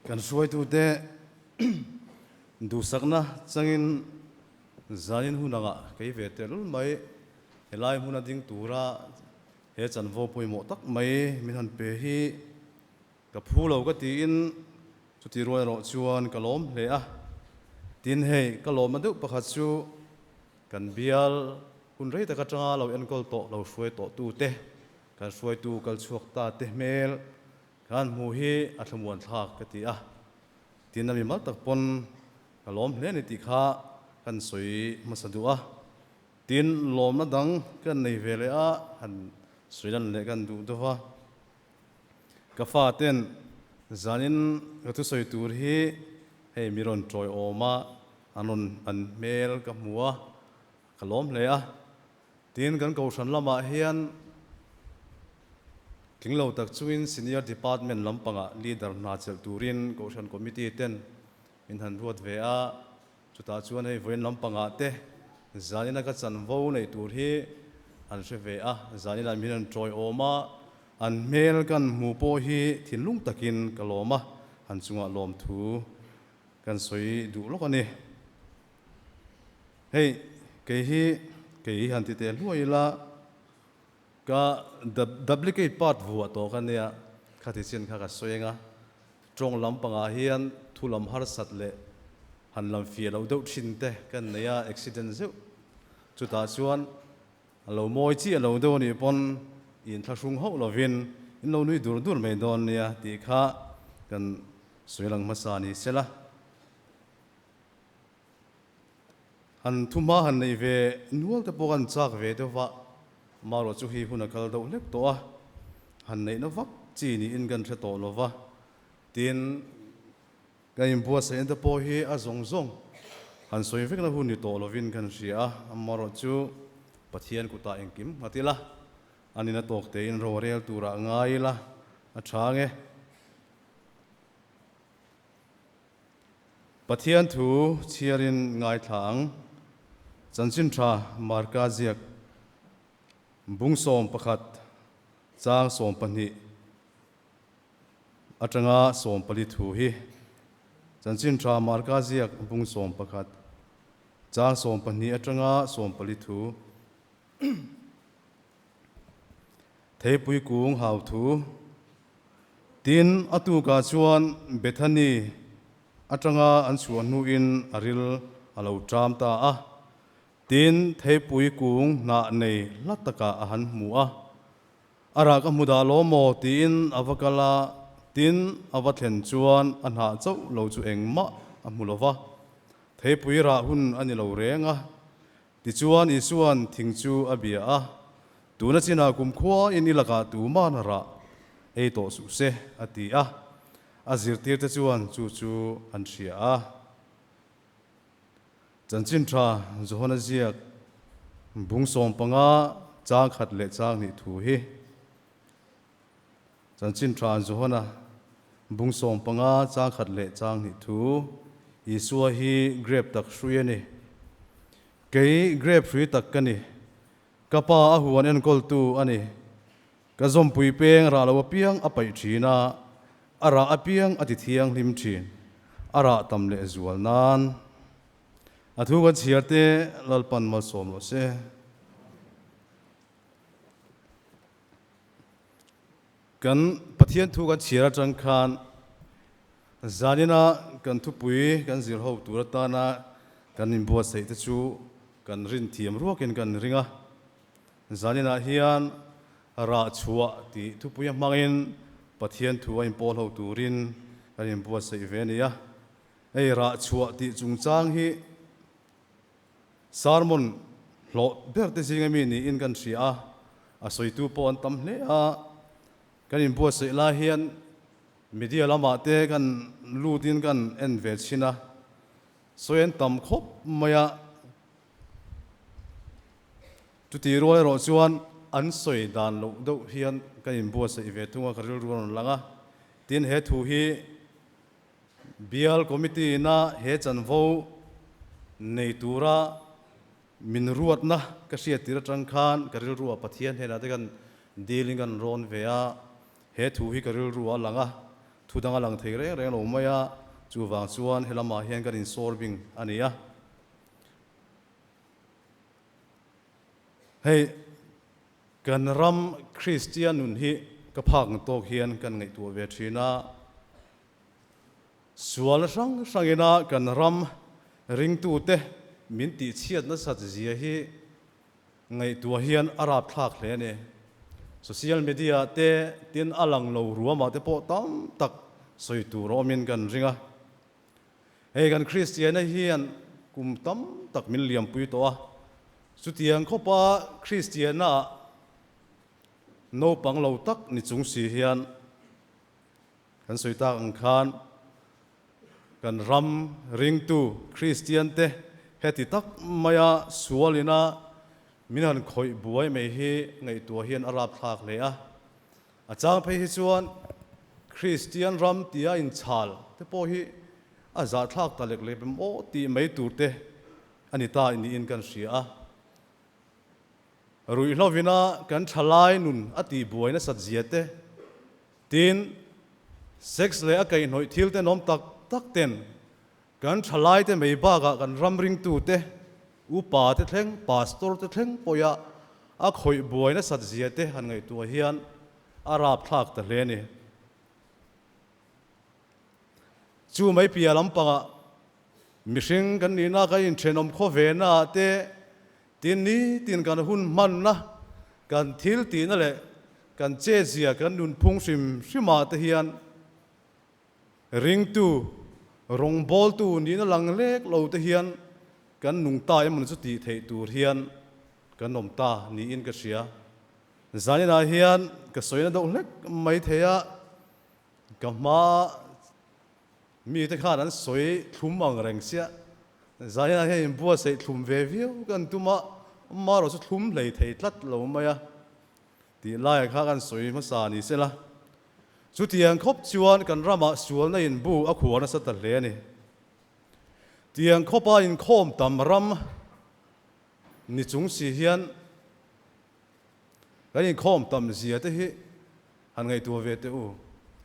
Kan hruaitute duhsakna changin zanin hun angah kei ve telul mai helai hmuna ding tura he chanvo pawimawh tak mai min han pe hi ka phu lo ka tiin chuti rual erawh chuan ka lawm hle a. Tin, hei ka lawmna deuh pakhat chu kan bial hun rei tak atanga lo enkawl tawh lo hruai tawh tute, kan hruaitu kal chhuak ta te hmel Kan hmuh hi a thlamuan thlak ka ti a, tin a mimal tak pawn ka lawm hle a ni tih kha kan sawi hmasa duh a, tin lawmna dang kan nei ve leh a, han sawi lan leh kan duh deuh a. Ka fa ten zanin ka thusawi tur hi hei mi rawn tawi awm a, an rawn an hmel ka hmu a, ka lawm hle a. Tin, kan kohhran lamah hian tling lo tak chungin Senior Department lampangah leader hna chelh turin kohhran committee ten min han ruat ve a, chutah chuan hei vawiin lampangah te zanina ka chanvo neih tur hi an hre ve a, zanina min han tawiawm a, an hmel kan hmu pawh hi thinlung takin ka lawm a, an chungah lawmthu kan sawi duh lawk a ni. Hei, kei hi, kei hi han ti teh hluai ila, ka duplicate part vuah tawh ka nia, khati chin kha ka sawi eng a, tawng lampangah hian thu lam harsat leh han lam fiah loh deuh thin te kan nei a, accident zeuh chutah chuan a lo mawi chiah lo deuh anih pawn inthlahrung hauh lovin in lo nui dur dur mai dawn nia tih kha kan sawi lang hmasa ni sela. Han thumha han neih ve nual te pawh kan chak ve deuh va, marawh chu hi hun a kal deuh hlek tawh a, han neihna vak chi niin kan hre tawh lo va, tin kan inbuatsaihna te pawh hi a zawng zawng han sawi vekna hun ni tawh lovin kan hria a, amarawh chu Pathian kutah engkim nghat ila, a nina tawk tein ro a rel turah ngai ila a tha nge. Pathian thu chhiarin ngaithla ang. Chanchin tha Marka ziak bung 11 chang 12 atanga 14 thu hi. Chanchin tha Marka ziak bung 11 chang 12 atanga 14 thu. Theipui kung hau thu. Tin, a tukah chuan Bethany atanga an chhuah hnuin a ril a lo ṭam ta a. Tin, theipui kung hnah nei hla takah a han hmu a. A rah ka hmu dah lo maw tiin a va kal a, tin, a va thlen chuan a hnah chauh lo chu engmah a hmu lo va. Theipui rah hun a ni lo reng a. Tichuan Isua'n thing chu a bia a, Tuna chinah kumkhuain i lakah tuman rah ei tawh suh se, a ti a. A zirtirte chuan chu chu an hria a. Chanchin tha Johana ziak bung 15 chang khat leh chang hnih thu hi. Chanchin tha Johana bung 15 chang khat leh chang hnih thu, Isua hi grep tak hrui a ni. Kei grep hrui tak ka ni. Ka pa a huan enkawltu a ni. Ka zawmpui peng rah lo apiang a paih thin a, a rah apiang a ti thianghlim thin, a rah tam leh zual nan. A thu kan chhiar te Lalpan malsawm rawh se. Kan Pathian thu kan chhiar atang khan zanina kan thupui kan zir ho tur atana kan inbuatsaih te chu kan rin thiam ruakin kan ring a. Zaninah hian rah chhuah tih thupui a hmangin Pathian thu a inpawl ho turin kan inbuatsaih ve a ni a. Hei rah chhuah tih chungchang hi Sermon hlawh ber te zinga mi niin kan hria a, a sawitu pawh an tam hle a. Kan inbuatsaih lai hian media lamah te kan lutin kan en ve chhin a, sawi an tam khawp mai a. Chuti rual erawh chuan an sawi dan loh deuh hian kan inbuatsaih ve thung a, ka rilru a rawn lang a. Tin, he thu hi Bial Committee ina he chanvo nei tura min ruatna ka hriat tir atang khan ka rilru ah Pathian hnenah te kan deal in kan rawn ve a, he thu hi ka rilru ah a lang a. Thu dang a lang thei reng reng lo mai a, chuvang chuan helamah hian kan insawr bing a ni a. Hei kan ram Kristian nun hi ka phak ang tawk hian kan ngaihtuah ve thin a, sual hrang hrangina kan ram ringtute min tihchhiat nasat zia hi Ngaihtuah hian a rapthlak hle a ni. Social media te tin a lang lo ruamah te pawh tam tak sawi tur a awmin kan ring a. Hei kan Kristiana hian kum tam tak min liampui tawh a, chutiang khawpa Kristiana ah naupang lo tak ni chung si hian kan sawi tak ang khan Kan ram ringtu Kristian te heti tak maia sualina min han khawih buai mai hi ngaihtuah hian a rapthlak hle a. A chang phei hi chuan Kristian ram tia inchhal te pawh hi a zahthlak ta lek lek em aw tih mai tur te a ni ta niin kan hria a. Ruihhlovina kan thalai nun a tihbuai nasat zia te, Tin, sex leh a kaihhnawih thil tenawm tak tak ten kan thalaite mai bakah kan ram ringtute, upa te thleng, pastor te thleng pawia a khawih buai nasat zia te han ngaihtuah hian a rapthlak ta hle a ni. Chu mai piah lampangah mihring kan nihna kan inthenawm khaw ve naah te Tin nitin kan hun hmanna, kan thil tihna leh kan chetzia kan nunphung hrim hrimah te hian ringtu, rawngbawltu nihna lang lek lo te hian kan nung ta emaw ni chu tih theih tur hian kan awm ta niin ka hria. Zaninah hian ka sawina deuh hlek mai thei a, ka hma Mite khan an sawi thlum ang reng sia, Zaia hian inbuatsaih thlum ve viau kan tum a, amaherawh chu thlum hlei thei tlat lo mai a tih laiah kha kan sawi hmasa ni se la. Chutiang khawp chuan kan ramah sualna inbu a khuar nasa ta hle a ni. Tiang khawpa inkhawm tam ram ni chung si hian Kan inkhawm tam zia te hi han ngaihtuah ve teh u.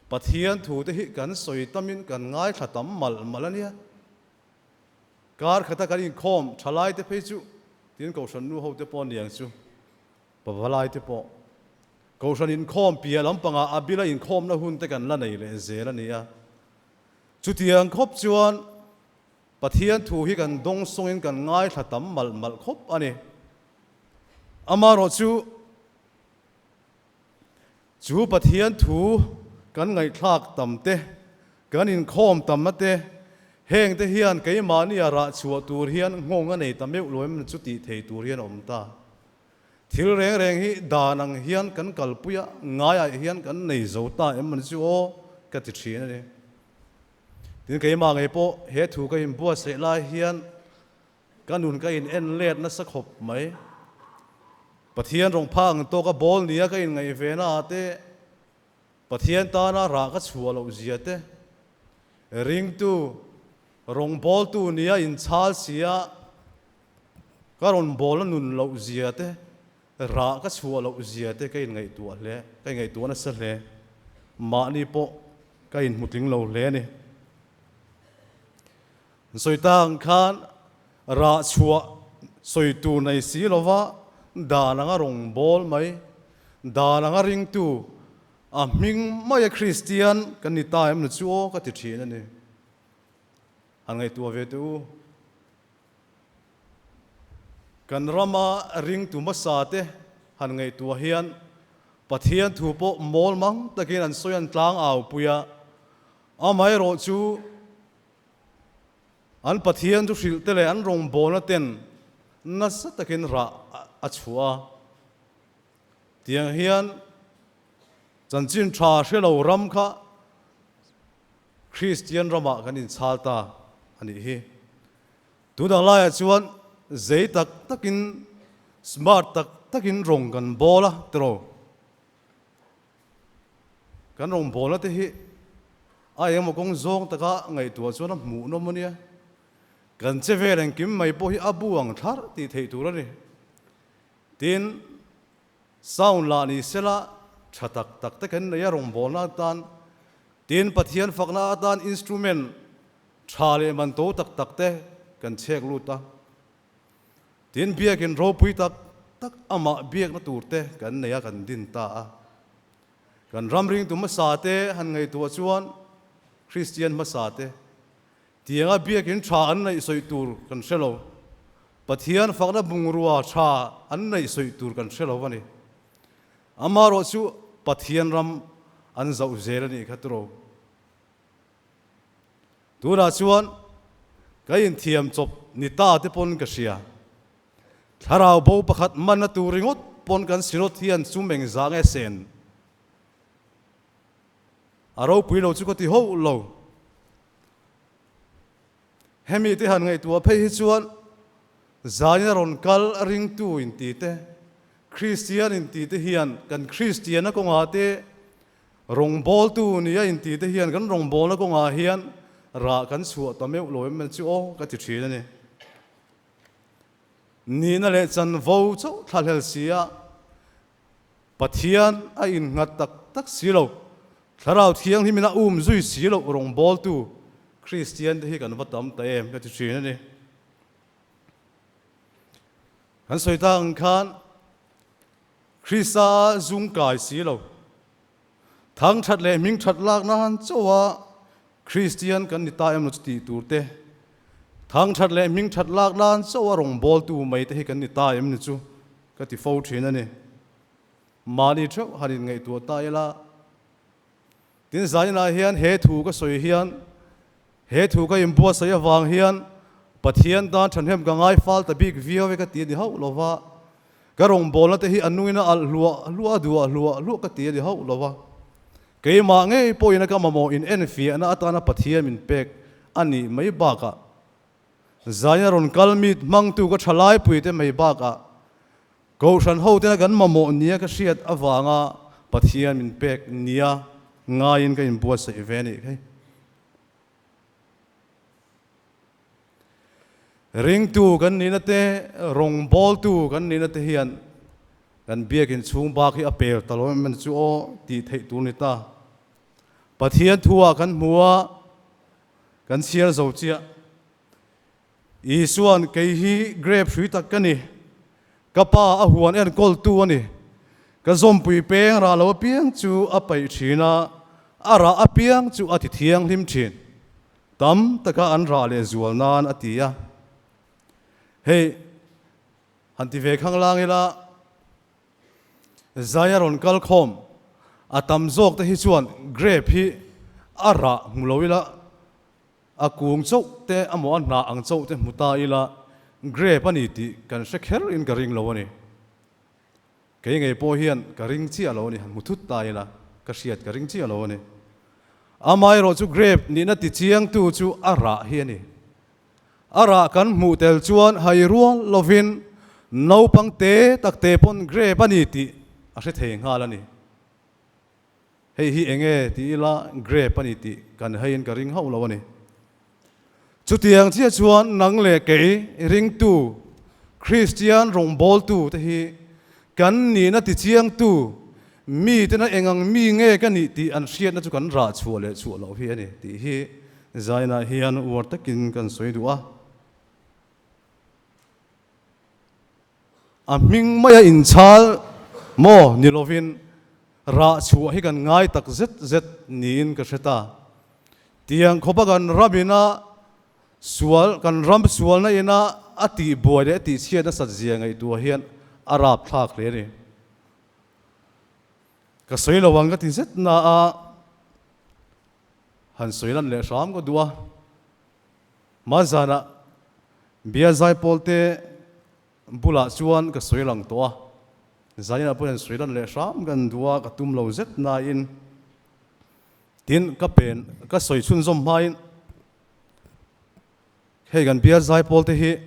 Pathian thu te hi kan sawi tamin kan ngaithla tam malh malh a nia. Kar khata kan inkhawm thalai te phei chu tin Kohhran nu ho te pawh aniang chu, pavalai te pawh. Kohhran inkhawm piah lampangah a bila inkhawmna hun te kan la nei leh zel a nia. Chutiang khawp chuan Pathian thu hi kan dawngsawngin kan ngaithla tam malh malh khawp a ni. Amaherawh chu, chu Pathian thu kan ngaihthlak tam te, kan inkhawm tamna te, heng te hian keimahnia rah chhuah tur hian nghawng a nei ta meuh lo em chu tih thei tur hian a awm ta. Thil reng reng hi dan ang hian kan kalpui a, ngaiah hian kan nei zo ta em ani chu aw ka ti thin a ni. Tin, keimah ngei pawh he thu ka inbuatsaih lai hian Ka nun ka in en let nasa khawp mai. Pathian rawng phak ang tawk a bawl nia ka in ngaih ve na ah te, Pathian tana rah ka chhuah loh zia te, ringtu, rawng bawltu nia in chhal sia ka rawn bawl a nun loh zia te, rah ka chhuah loh zia te ka in ngaihtuah hle, ka in ngaihtuah nasa hle. Mahni pawh ka in hmu tling lo hle a ni. Sawi ta ang khan rah chhuah sawi tur nei si lova dan anga rawn bawl mai, dan anga ringtu, a hming maia Kristian kan ni ta em ni chu aw ka ti thin a ni. Han ngaihtuah ve teh u. Kan rama ringtu hmasa te han ngaihtuah hian Pathian thu pawh mawl mang takin an sawi an tlang au pui a, amaherawh chu An Pathian chu hrilh te leh an rawngbawlna ten nasa takin rah a chhuah a. Tiang hian chanchin tha hre lo ram kha Kristian ramah kan inchhal ta a nih hi. Tunah laiah chuan zei tak takin, smart tak takin rawng kan bawl a tiraw? Kan rawngbawlna te hi a engemaw kawng zawng taka ngaihtuah chuan a hmuhnawm a nia. Kan che vel engkim mai pawh hi a bu ang thlarh tih theih tur a ni. Tin, sound lah ni sela tha tak tak te kan nei a rawngbawlna atan. Tin, Pathian fakna atan instrument tha leh man to tak tak te kan chhek lut a. Tin, biakin ropui tak tak amah biakna tur te kan nei a, kan din ta a. Kan ram ringtu hmasa te han ngaihtuah chuan Kristian hmasa te tianga biakin tha an neih sawi tur kan hre lo. Pathian fakna bungrua tha an neih sawi tur kan hre lo a ni. Amaherawh chu Pathian ram an zauh zel a nih kha turo. Tunah chuan ka inthiam chawp ni ta te pawn ka hria. Thlarau bo pakhat manna tur ringawt pawn kan Synod hian sum engzah nge sen a ropui lo chu ka ti hauh lo. Hemi te han ngaihtuah phei hi chuan zanin a rawn kal a ringtu inti te, Kristian inti te hian kan Kristianna kawngah te, rawngbawltu nia inti te hian kan rawngbawlna kawngah hian rah kan chhuah ta meuh lo em chu aw ka ti thin a ni. Nihna leh chanvo chauh thlahlel sia Pathian a innghat tak tak si lo. Thlarau Thianghlimin a um zui si loh rawngbawltu Kristian te hi kan va tam ta em ka ti thin a ni. Kan sawi tak ang khan Krista zung kai si lo. Thang that leh hming that lak nan chauha Kristian kan ni ta em lo chu tih tur te, thang that leh hming that lak nan chauha rawngbawltu mai te hi kan ni ta em ni chu ka ti fo thin a ni. Mahni theuh han inngaihtuah ta ila, tin zaninah hian he thu ka sawi hian, he thu ka inbuatsaih avang hian Pathian tan thahnem ka ngai fal ta bik viau e ka ti a ni hauh lo va, ka rawngbawlna te hi a nungin a alh hluah hluah a duah hluah hluah ka ti a ni hauh lo va. Keimah ngei pawhin a ka mamawh in enfiahna atana Pathian min pek a nih mai bakah, zaina rawn kal mit hmangtu ka thalaipuite mai bakah, Kohhran hotena kan mamawh nia ka hriat avanga Pathian min pek nia ngaiin ka inbuatsaih ve a nih kha. Ringtu kan nihna te, rawngbawltu kan nihna te hian kan biakin chhung bak hi a pel ta lo em em chu aw tih theih tur ni ta. Pathian thuah kan hmu a, kan chhiar zo chiah. Isua'n, Kei hi grape hrui tak ka ni, ka pa a huan enkawltu a ni. Ka zawmpui peng rah lo apiang chu a paih thin a, a rah apiang chu a ti thianghlim thin. Tam taka an rah leh zual nan a ti a. Hei, han ti ve khanglang ila, Zaia rawn kal khawm a tam zawk te hi chuan grape hi a rah hmu lo ila, A kung chauh te amaw a hnah ang chauh te hmu ta ila grape a ni tih kan hre kher in ka ring lo a ni. Kei ngei pawh hian ka ring chiah lo a ni, han hmu thut ta ila ka hriat ka ring chiah lo a ni. Amaherawh chu grape nihna ti chiangtu chu a rah hi a ni. A rah kan hmuh tel chuan hai rual lovin naupang te tak te pawn grape a ni tih a hre thei nghal a ni. Hei hi enge ti ila grape a ni tih kan heiin ka ring hauh lo a ni. Chutiang chiah chuan nang leh kei ringtu Kristian rawngbawltu te hi kan nihna tichiangtu mi tena engang mi nge ka nih tih an hriatna chu kan rah chhuah leh chhuah loh hi a ni tih hi zainah hian uar takin kan sawi duh a. A hming maia inchhal maw ni lovin rah chhuah hi kan ngai tak zet zet niin ka hre ta. Tiang khawpa kan ram ina sual, kan ram sualna ina a tihbuai leh a tihchhiat nasat zia ngaihtuah hian a rapthlak hle a ni. Ka sawi lo ang ka ti zet na a, han sawi lan leh hram ka duh a. Hmanzanah Bia Zaipawlte bulah chuan ka sawi lang tawh a, zaninah pawh hian sawi lan leh hram kan duh a, ka tum lo zet nain tin ka pen ka sawi chhunzawm hmain hei kan Bia Zaipawlte hi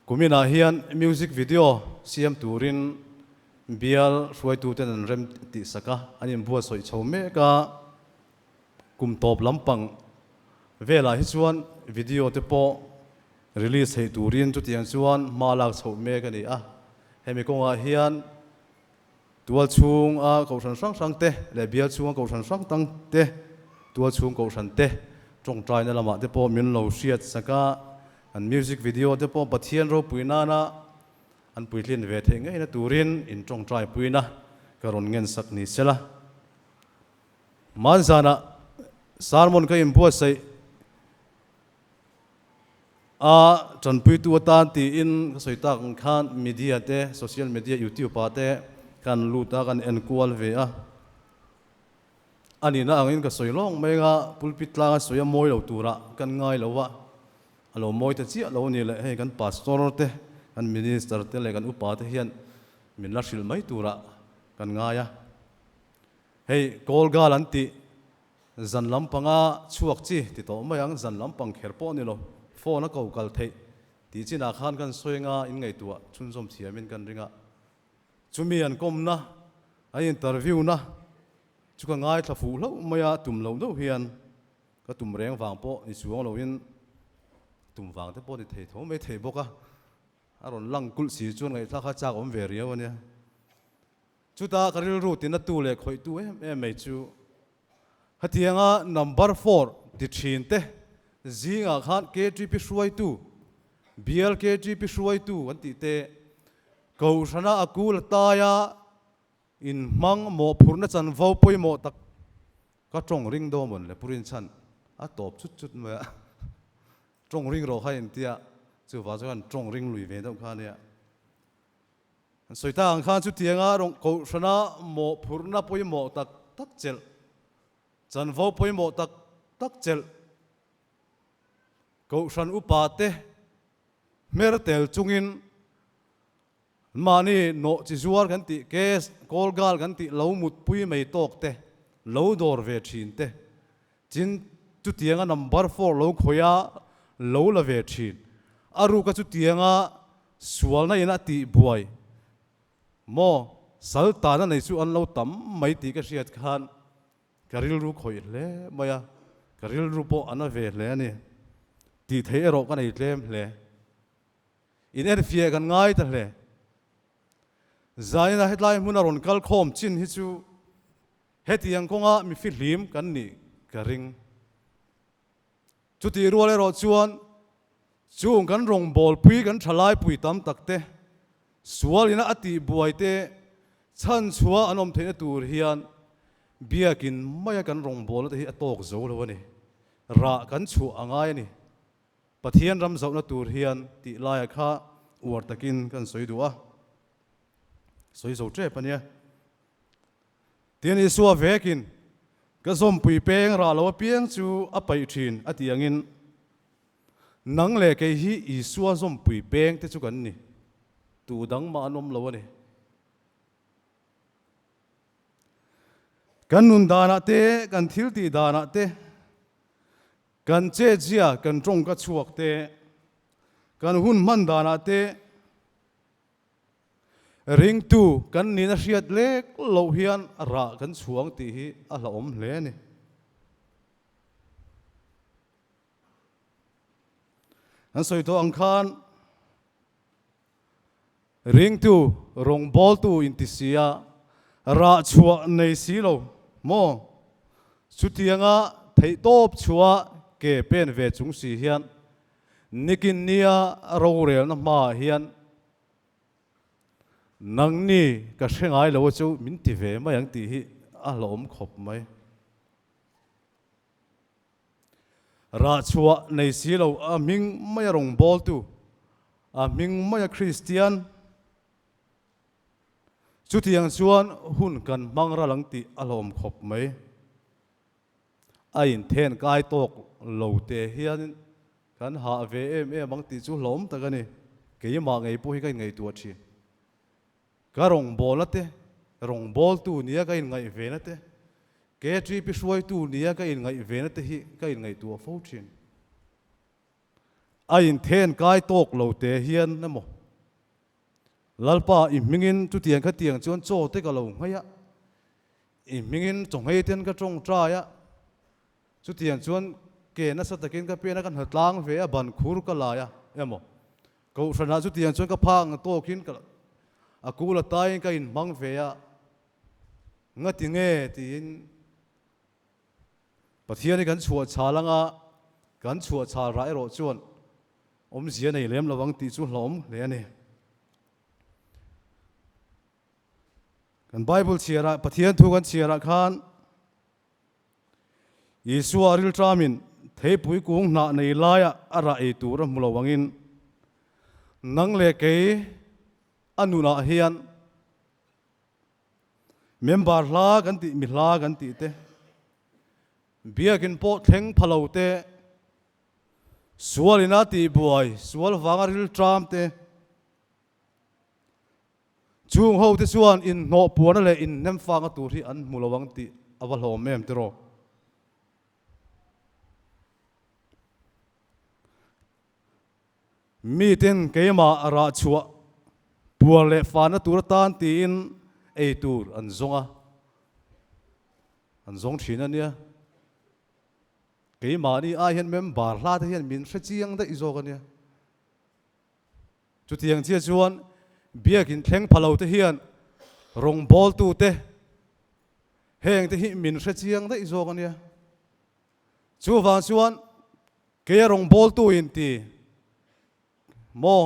kuminah hian music video siam turin bial hruaituten an rem tihsak a, an inbuatsawi chho mek a. Kum tawp lampang velah hi chuan video te pawh release theih turin chutiang chuan hma lak chhoh mek a ni a. Hemi kawngah hian tual chhunga kohhran hrang hrang te leh bial chhunga kohhran hrang tang te Tualchhung Kohhran te tawngtaina lamah te pawh min lo hriat sak a, an music video te pawh Pathian ropui nana an puitlin ve theih ngeina turin in tawngtai puina ka rawn ngen sak ni sela. Hmanzanah sermon ka inbuatsaih a, tanpuitu atan tiin ka sawi tak ang khan media te, social media youtube ah te kan lut a, kan enkual ve a. A nihna angin ka sawi lawng mai anga pulpit tlanga sawi a mawi lo turah kan ngai lo a, a lo mawi ta chiah lo a ni leh hei kan pastor te, kan minister te leh kan upa te hian min la hrilh mai turah kan ngai a. Hei call girl an tih zan lampanga chhuak chi ti tawh mai ang, zan lampang kher pawh a ni lo, phone a ko kal theih tih chinah khan kan sawi anga in ngaihtuah chhunzawm thiamin kan ring a. Chumi an kawmna, an interview na chu ka ngaithla fuh hlauh mai a, tum loh deuh hian ka tum reng vang pawh ni chuang loin tum vang te pawh ni thei tho mai thei bawk a, a rawn lang kulh si chuan ngaihthlak kha chak awm ve riau a nia. Chuta ka rilru tinatu leh khawihtu em em mai chu hetianga number four ti thin te zingah khan KTP hruaitu, bial KTP hruaitu an tih te, Kohhrana a kul a taia inhmang mawhphurhna chanvo pawimawh tak ka tawng ring dawn mawn le Purin chhan a tawp chut chut mai a, tawng ring rawh kha intia chuvang chuan tawng ring lui ve deuh kha ania. An sawi tak ang khan chutianga Kohhrana mawhphurhna pawimawh tak tak chelh, chanvo pawimawh tak tak chelh Kohhran upa te Hmer tel chungin mahni nawh chi zuar kan tih, case, call girl kan tih lo mutpui mai tawk te, lo dawr ve thin te, chin chutianga number four lo khawih a lo la ve thin. A ruka chutianga sualna in a tih buai maw sal tana nei chu an lo tam mai tih ka hriat khan Ka rilru khawih hle mai a, ka rilru pawh a na ve hle a ni. Tih theih erawh ka nei tlem hle. In enfiah kan ngai ta hle. Zaina hetlai hmuna rawn kal khawm chin hi chu hetiang kawnga mi fihlim kan nih ka ring. Chutih rual erawh chuan chung kan rawngbawlpui kan thalaipui tam tak te, sual ina a tihbuai te chhan chhuah an awm theihna tur hian biakin maia kan rawngbawlna te hi a tawk zo lo a ni. Rah kan chhuah a ngai a ni. Pathian ram zohna tur hian tih laia kha uar takin kan sawi duh a, sawi zo tep a nia. Tin, Isua vekin, Ka zawmpui peng rah lo apiang chu a paih thin, a tih angin, nang leh kei hi Isua zawmpui peng te chu kan ni, tu dang mah an awm lo a ni. Kan nun danah te, kan thil tih danah te, kan chetzia, kan tawngka chhuak te, kan hun hman danah te, Ringtu kan nihna hriat lek loh hian rah kan chhuang tih hi a hlauhawm hle a ni. Kan sawi tawh ang khan ringtu rawngbawltu inti si a, rah chhuah nei si lo maw? Chutianga theihtawp chhuah ke pen ve chung si hian Nikin nia rorelna hmaah hian nangni ka hre ngai lo a chu min ti ve mai ang tih hi a hlauhawm khawp mai. Rahchhuah nei si lo a hming maia rawngbawltu, a hming maia Kristian, chutiang chuan hun kan hmang ral ang tih a hlauhawm khawp mai. A inthen kai tawk lo te hian kan hah ve em em ang tih chu hlawm tak a ni. Keimah ngei pawh hi ka inngaihtuah thin. Ka rawngbawlna te, rawngbawltu nia ka inngaih vena te, KTP hruaitu nia ka inngaih vena te hi ka inngaihtuah fo thin. A inthen kai tawk lo te hian emaw Lalpa i hmingin chutiang khatiang chuan chaw te ka lo nghaih a, I hmingin chawnghei ten ka tawngtai a, chutiang chuan ke nasa takin ka pen a, ka hna tlang ve a, ban khur ka lai a, emaw Kohhranah chutiang chuan ka phak ang tawkin ka a kul a taiin ka inhmang ve a, ngati nge tiin. Pathian hi kan chhuah chhal anga kan chhuah chhal rah erawh chuan awmzia nei lem lo ang tih chu hlauhawm hle a ni. Kan Bible chhiarah, Pathian thu kan chhiarah khan Isua rilṭamin theipui kung hnah nei laia a rah ei tur a hmu lo angin nang leh kei a nunah hian member hla kan tih, mi hla kan tih te, biakin pawh thleng pha lo te, sualin a tihbuai, sual vanga rilṭam te, Chung ho te chuan inhnawh puana leh inhnem fanga tur hi an hmu lo ang tih a va hlawm em tiraw? Miten keimah rah chhuah puar leh fana tur atan tiin ei tur an zawng a, an zawng thin a nia. Keimahni ai hian member hla te hian min hre chiang daih zawk a nia. Chutiang chiah chuan biakin thleng pha lo te hian rawngbawltute heng te hi min hre chiang daih zawk a nia. Chuvang chuan keia rawngbawltu inti maw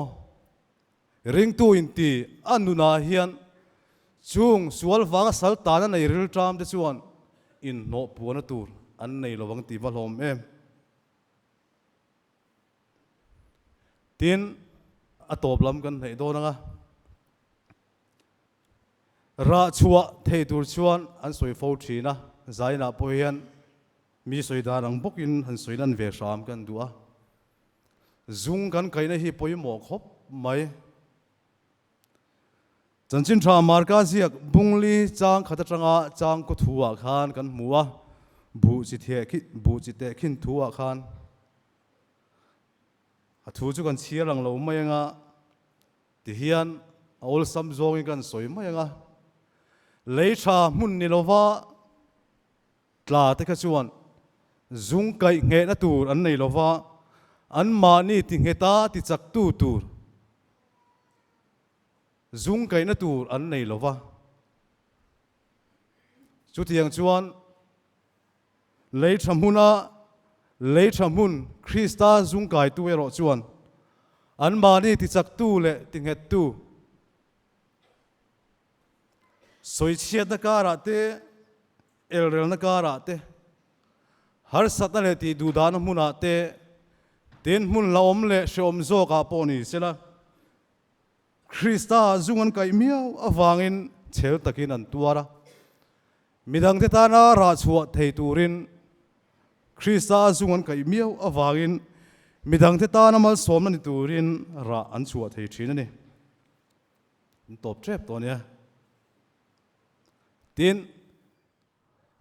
ringtu inti a nunah hian chung sual vanga sal tana nei rilṭam te chuan inhnawh puana tur an nei lovang tih va hlawm em. Tin, a tawp lam kan hnaih dawn ang a, rah chhuah thei tur chuan an sawi fo thin a, zainah pawh hian mi sawi dan ang bawkin han sawi lan ve hram kan duh a, zung kan kaihna hi pawimawh khawp mai. Chanchin tha Marka ziak Bungli chang khat atanga chang kaw thu ah khan kan hmu a, buh chi theh khi buh chi teh khin thu ah khan a thu chu kan chhiar ang lo mai anga tihian a awlsam zawngin kan sawi mai anga lei tha hmun ni lova tla te kha chuan zung kaih nghehna tur an nei lova anmahni ti ngheta ti chaktu tur Zung kaihna tur an nei lo va. Chutiang chuan lei tha hmuna lei tha hmun Krista zung kaitu erawh chuan anmahni tichaktu leh tinghettu sawichhiatna karah te, elrelna karah te, harsatna leh tihduhdahna hmunah te, tin hmun hlauhawm leh hrehawm zawkah pawh ni sela, Krista zung an kaih miau avangin chhel takin an tuar a. Midangte tana rah chhuah thei turin Krista zung an kaih miau avangin midangte tana malsawmna ni turin rah an chhuah thei thin a ni. An tawp tep tawh a nia. Tin,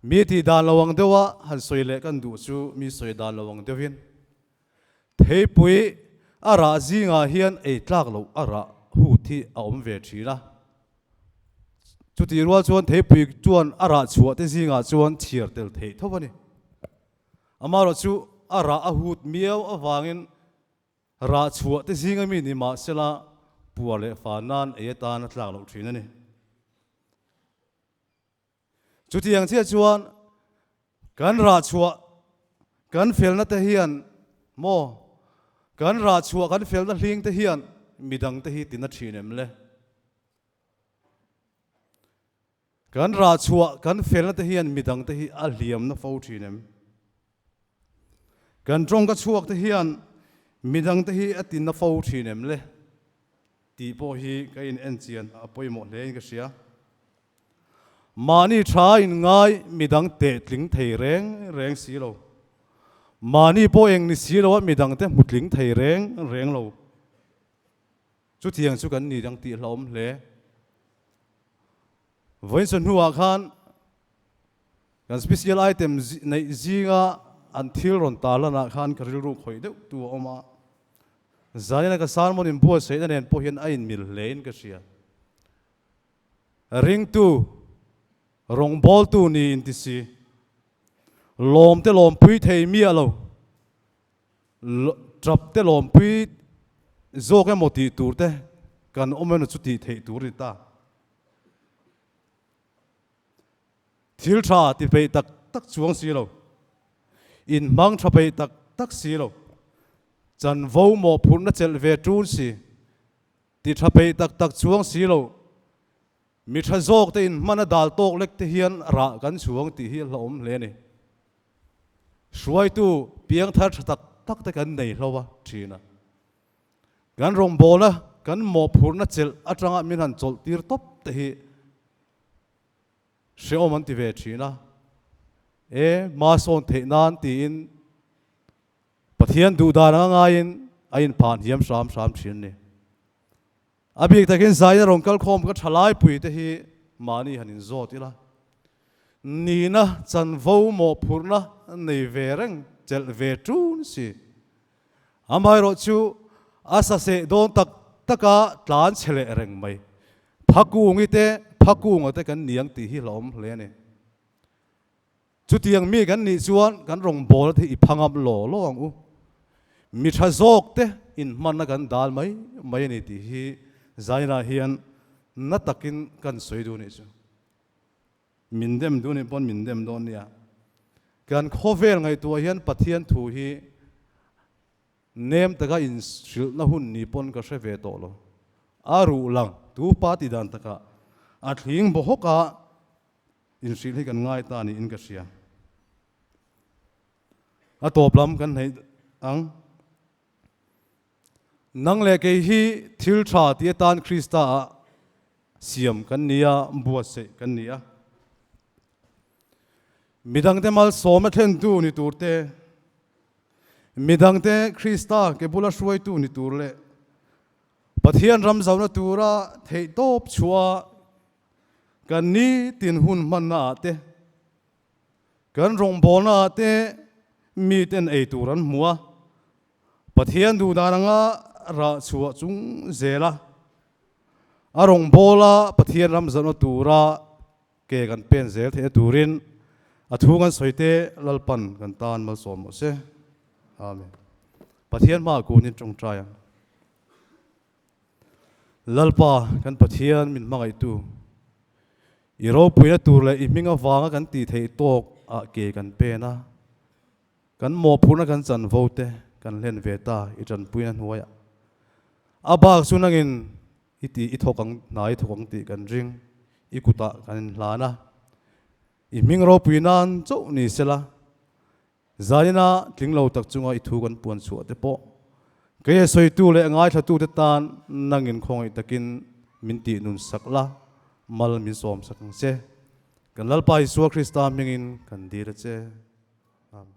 mi tih dan lo ang deuha han sawi leh kan duh chu mi sawi dan lo ang deuhin Theipui a rah zingah hian ei tlak loh a rah hut hi a awm ve thin a. Chutih rual chuan theipui chuan a rah chhuah te zingah chuan chhiar tel theih tho a ni. Amaherawh chu a rah a hut miau avangin rah chhuah te zinga mi ni mahsela puar leh fa nan ei atan a tlak loh thin a ni. Chutiang chiah chuan kan rah chhuah kan felna te hian maw kan rah chhuah kan felna hling te hian midang te hi tina thin em le? Kan rah chhuah kan felna te hian midang te hi a hliamna fo thin em? Kan tawngka chhuak te hian midang te hi a tina fo thin em le? Tih pawh hi ka in en chian a pawimawh hle in ka hria. Mahni tha in ngai midang teh tling thei reng reng si lo. Mahni pawh eng ni si lo a midang te hmu tling thei reng reng lo. Chutiang chu kan ni dang tih hlauhawm hle. Vawiin chawhnuah khan kan special item neih zinga an thil rawn tarlanah khan ka rilru khawih deuh tu a awm a. Zanina ka sermon inbuatsaihna nen pawh hian a inmil hle in ka hria. Ringtu, rawngbawltu ni inti si, lawmte lawmpui thei miah lo, tapte lawmpui zawk emaw tih tur te kan awm emaw chu tih theih tur a ni ta. Thil tha ti peih tak tak chuang si lo. Inhmang tha peih tak tak si lo. Chanvo mawhphurhna chelh ve ṭun si. Ti tha peih tak tak chuang si lo. Mi tha zawk te inhman a dal tawk lek te hian rah kan chhuang tih hi a hlauhawm hle a ni. Hruaitu piangthar tha tak tak te kan nei hlo a thin a. Kan rawngbawlna, kan mawhphurhna chelh atanga min han chawlh tir tawp te hi hrehawm an ti ve thin a. E, hma sawn theih nan tiin Pathian duhdan anga ngaiin a inphan hiam hram hram thin a ni. A bik takin zaina rawn kal khawm ka tha laipui te hi mahni han inzawt ila, nihna chanvo mawhphurhna nei ve reng chelh ve ṭun si. Amaherawh chu a saseh dawn tak taka tlan chhe leh reng mai. Phakungi te, Phakunga te kan ni ang tih hi hlauhawm hle a ni. Chutiang mi kan nih chuan kan rawngbawlna te hi i phangam law law ang u. Mi tha zawk te inhmanna kan dal mai mai a ni tih hi Zaina hian na takin kan sawi duh nih chu. Min dem duh nih pawn min dem dawn nia. Kan khawvel ngaihtuah hian Pathian thu hi nem taka inhrilhna hun ni pawn ka hre ve tawh lo. A ruh lang tu pa ti dan takah a thling baw hawk a. Inhrilh hi kan ngai ta niin ka hria. A tawp lam kan hnaih ang. Nang leh kei hi thil tha ti atan Krista ah siam kan ni a, buatsaih kan ni a. Midangte malsawm a thlentu ni tur te, midangte Krista ke bula hruaitu ni tur leh Pathian ram zauna tura theihtawp chhuah Kan nitin hun hmanna ah te, kan rawngbawlna ah te miten ei tur an hmu a, Pathian duhdan anga rah chhuah chung zel a, a rawngbawla Pathian ram zahna tura ke kan pen zel theihna turin a thu kan sawi te Lalpan kan tan malsawm rawh se. Amen. Pathian hmaah kunin tawngtai ang. Lalpa kan Pathian min hmangaihtu, i ropuina tur leh i hming avanga kan tih theih tawk ah ke kan pen a, kan mawhphurhna kan chanvo te kan hlen ve ta i tanpuina hnuaiah. A bak chu nangin i tih i thawk ang hna i thawk ang tih kan ring, i kutah kan inhlan a, i hming ropui nan chauh ni sela, Zaina tling lo tak chunga i thu kan puan chhuah te pawh kei a sawitu leh a ngaithlatute tan nangin khawngaih takin min tih nun sak la, mal min sawm sak ang che. Kan Lalpa Isua Krista hmingin kan dil a che. Amen.